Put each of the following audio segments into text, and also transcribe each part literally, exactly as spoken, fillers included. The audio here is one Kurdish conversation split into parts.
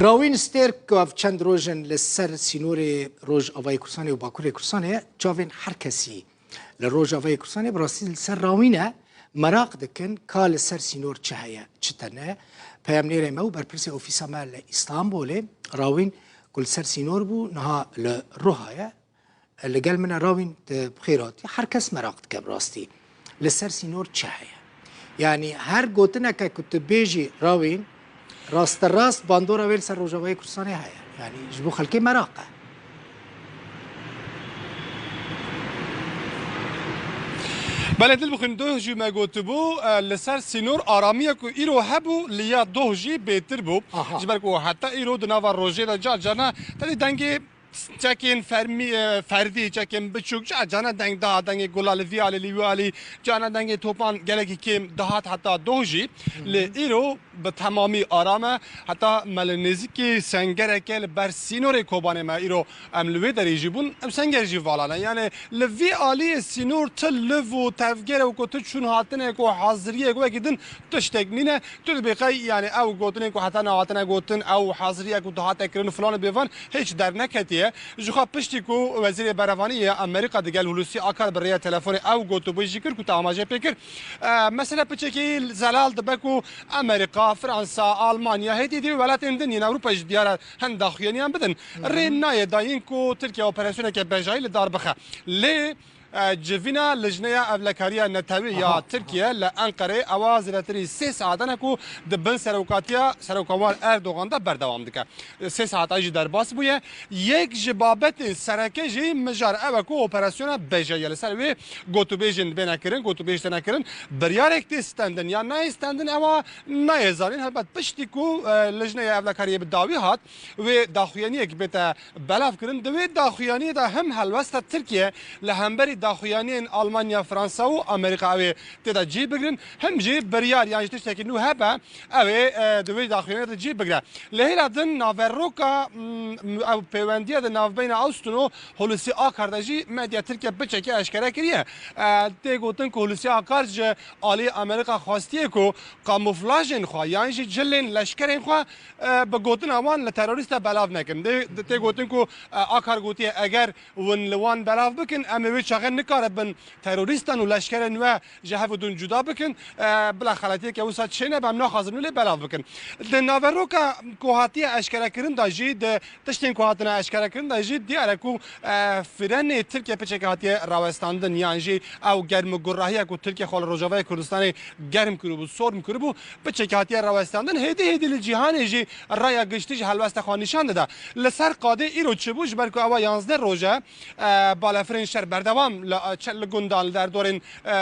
Rawîn Stêrk ku ev çend roj in li ser sînorê Rojavayê Kurdistanê û Bakurê Kurdistanê ye, çavên her kesî li Rojavayê Kurdistanê bi rastî li ser Rawîn e. Meraq dikin ka li ser sînor çi heye, çi tene. Peyamnêrê me û berpirsê ofîsa me li Îstanbulê, Rawîn ku li ser sînor bû, niha li Ruha ye. Li gel min e Rawîn, tu bi xêr hatî. Her kes meraq dike bi rastî li ser sînor çi heye. Yanî her gotineke ku tu bêjî Rawîn, rasterast bandora wê li ser Rojavayê Kurdistanê heye. Yanî ji bo xelkê meraq e. Belê, dil bixwîn, doh jî me gotibû, e, li ser sînor aramiye ku îro hebû, li ya doh jî bêtir bû. Aha. Ji ber ku heta îro di nava rojê de car carna tenê dengê çekên fermî, e, ferdî, çekên biçûk, ca-, carna deng dihat, dengê gula li vî alî, li wî alî, carna dengê topan gelekî kêm dihat heta doh jî. Hı hı. Lê îro bi temamî aram e. Heta me li nêzîkî sengereke li ber sînorê Kobanê me îro em li wê derê jî bûn. Ev senger jî vala ne. Yani li vî alî sînor tu liv û tevger e û ku tu çûn hatine ku haziriyek wekî din tiştek nîne. Tu dibê qey, yani ew gotinên ku heta niha hatine gotin, ew haziriyek ku dihate kirin û filan û bêvan hêç derneketiye. Ji xwe piştî ku Wezîrê Berevanî yê Amerîka digel Hulusi Akar bi rêya telefonê ew gotûbûyî jî kir ku te amaje pê kir. E, mesele piçekî zelal dibe ku Amerîka, Fransa, Almanya, hêdî dî welatên din yên Ewropa jî diyar e hin daxuyaniyan bidin. Hı hı. Rê nayê dayîn ku Tirkiye operasyoneke bejayî li dar bixe. Lê, e, civîna Lijneya Ewlekariya Netewî ya Aha, aha. Tirkiye li Enqereyê ewa zêdetirî sê saetan e ku di bin serokatiya Serok Kemal Erdogan de berdewam dike. Sê saeta jî derbas bûye. Yek ji babetên sereke jî mijar ew e ku operasyona bejayî ye. Li ser wê gotûbêjên bêne kirin, gotûbêj têne kirin. Biryarek tê stendin yan nayê stendin, ewa nayê zanîn. Helbet piştî ku, e, Lijneya Ewlekariyê bi dawî hat, wê daxuyaniyek bête belav kirin. Di wê daxuyaniyê de hem helwesta Tirkiye li hemberî daxuyaniyên Almanya, Fransa û Amerîka ew ê tê de cih bigirin, hem jî biryar yan jî tiştekî nû hebe, ew ê, e, di wê daxuyaniyê de cih bigire. Li hêla din naveroka, mm, ew pêwendiya di navbeyna Austin û Hulusi Akar de jî medya Tirkiye piçekî eşkere kiriye. E, tê gotin ku Hulusi Akar ji alî Amerîka xwestiye ku kamuflajên xwe yan jî cilên leşkerên xwe, e, bi gotina wan li terorîsta belav nekin. Dê, tê gotin ku, e, Akar gotiye, eger hûn li wan belav bikin, em ê wê çaxê nikaribin terorîstan û leşkerên we ji hev û din cuda bikin. E, bila xeletiyeke wisa çênebe, em naxwazin wê lê belav bikin. Di naveroka ku hatiye eşkerekirin de jî, di tiştên ku hatine eşkerekirin de jî diyar e ku, e, frenê Tirkiye piçekê hatiye rawestandin, yan jî ew germgurahiya ku Tirkiye xwe li Rojavayê Kurdistanê germ kiribû, sorm kiribû, piçekê hatiye rawestandin. Hêdî hêdî li cîhanê jî raya giştî ji helwesta xwe nîşan dide. Li ser qadê îro çi bû? Ji ber ku ewa yanzdeh roj e, e, balefirên şer berdewam li, e, çe-, li gundan, li derdorên, e,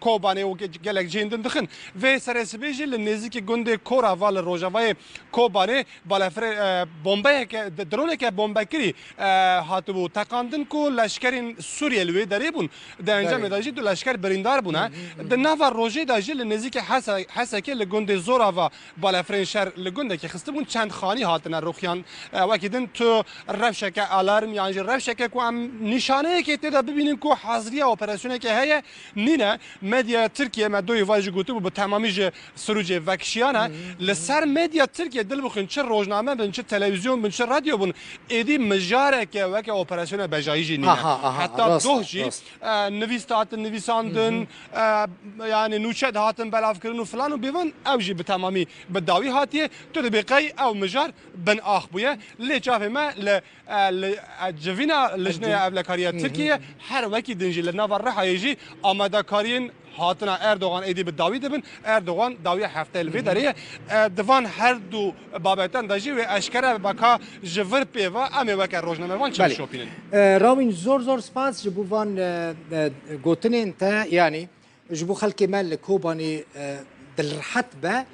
Kobanê û ge-, gelek cihên din dixin. Vê serê sibê jî li nêzîkî gundê Korava li rojavayê Kobanê balefirê, e, bombeyeke, d-, droneke bombekirî, e, hatibû teqandin ku leşkerên Sûriyê li wê derê bûn. Di encamê Belê. de jî du leşker birîndar bûne. Hı hı, hı hı. Di nava rojê de jî li nêzîkî Hese-, Hesekê li gundê Zorava balefirên şer li gundekê xistibûn, çend xanî hatine rûxiyan. E, wekî din tu rewşeke alarm yan jî rewşeke ku em nîşaneyekê tê de bibînin ku haziriya operasyoneke heye, nîne. Medya Tirkiye, me doyê van jî gotibû, bi temamî ji Sirûcê vekişiyane. Hı hı. Li ser medya Tirkiye, dil bixwin, çi rojname bin, çi televîzyon bin, çi radyo bin, êdî mijareke weke operasyona bejayî jî nîne. Aha, aha, Heta rast, doh jî, rast. e, nivîs dihatin nivîsandin, Hı hı. e, yani nûçe dihatin belavkirin û filan û bêvan, ew jî bi temamî bi dawî hatiye. Tu dibê qey ew mijar bin ax bûye. Lê çavê me li, e, li, e, civîna Lijneya Ewlekariya Hı hı. Tirkiye her wekî din jî li nava Rihayê jî amadekariyên hatina Erdogan êdî bi dawî dibin. Erdogan dawiya hefteyê li vê Hı hı. derê ye. E, di van her du babetan de jî wê eşkere be ka ji vir pê ve em ê weke rojnamevan çi Belê. bişopînin. E, Rawîn, zor zor spas ji bo van, e, e, gotinên te, yanî ji bo xelkê me li Kobanê, e, dilrihet be,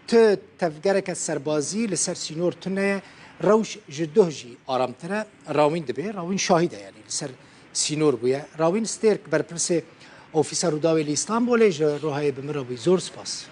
tu tevgereke serbazî li ser sînor tune ye, rewş ji doh jî aramtir e. Rawîn dibê, Rawîn şahîd e, yanî li ser sînor bûye. Rawîn Stêrk, berpirsê Ofîsa Rûdawê li Îstanbulê, ji Ruhayê bi min re bûyî. Zor spas.